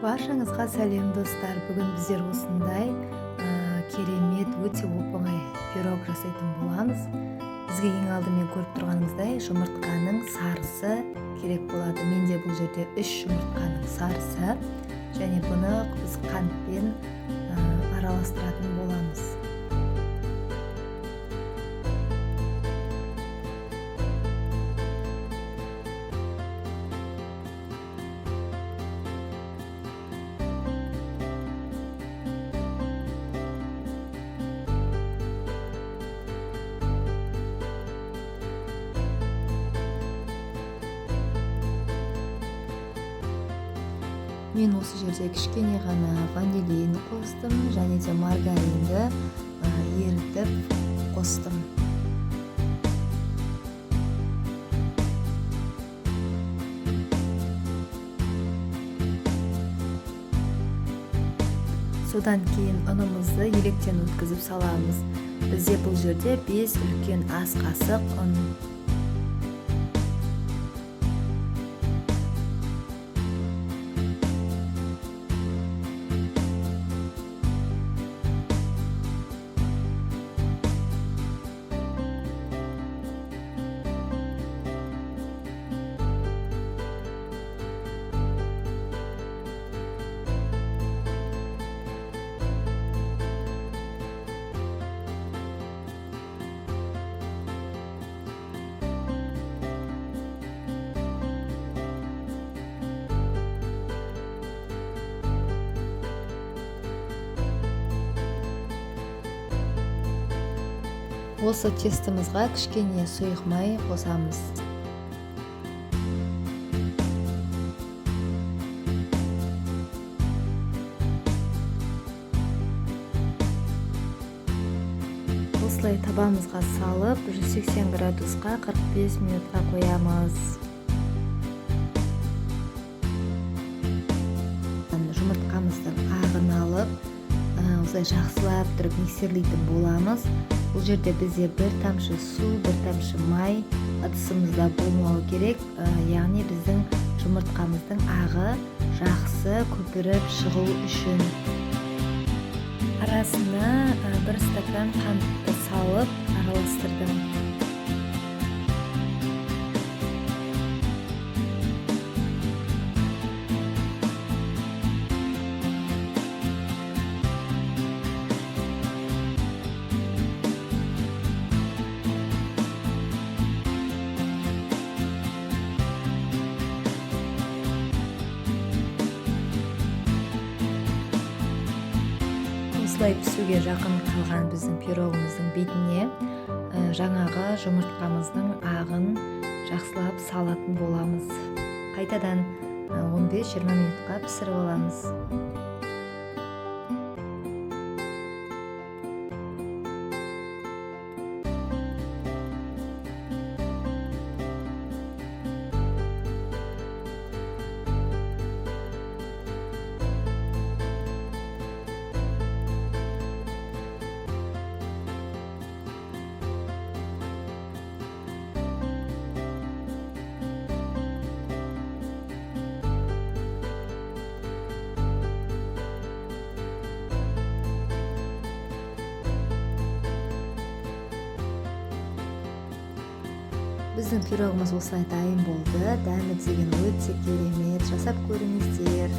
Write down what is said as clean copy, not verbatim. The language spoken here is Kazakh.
Баршаңызға сәлем, достар! Бүгін біздер осындай керемет, өте оп-оңай пирог жасайтын боламыз. Бізге ең алдымен, көріп тұрғаныңыздай, жұмыртқаның сарысы керек болады. Менде бұл жерде 3 жұмыртқаның сарысы және бұны біз қантпен араластыратын боламыз. Мен осы жерде кішкене ғана ванилин қостым және де маргаринді ерітіп қостым. Содан кейін ұнымызды електен өткізіп саламыз. Бізде бұл жерде 5 үлкен ас қасық ұн. Осы тестімізға кішкене сұйық май қосамыз. Осылай табамызға салып, 180 градусқа 45 минутқа қоямыз. Жұмыртқамыздың ағын алып, осылай жақсылап тұрып миксерлейтін боламыз. Бұл жерде бізде бір тамшы су, бір тамшы май ыдысымызда болмауы керек. Яғни біздің жұмыртқамыздың ағы жақсы көпіріп шығу үшін. Арасына 1 стакан қантты салып араластырдым. Осылай пісуге жақын қалған біздің пирогымыздың бетіне жаңағы жұмыртқамыздың ағын жақсылап салатын боламыз. Қайтадан 15-20 минутқа пісіріп аламыз. Біздің пирогымыз осылай дайын болды. Дәмі деген өте керемет. Жасап көріңіздер.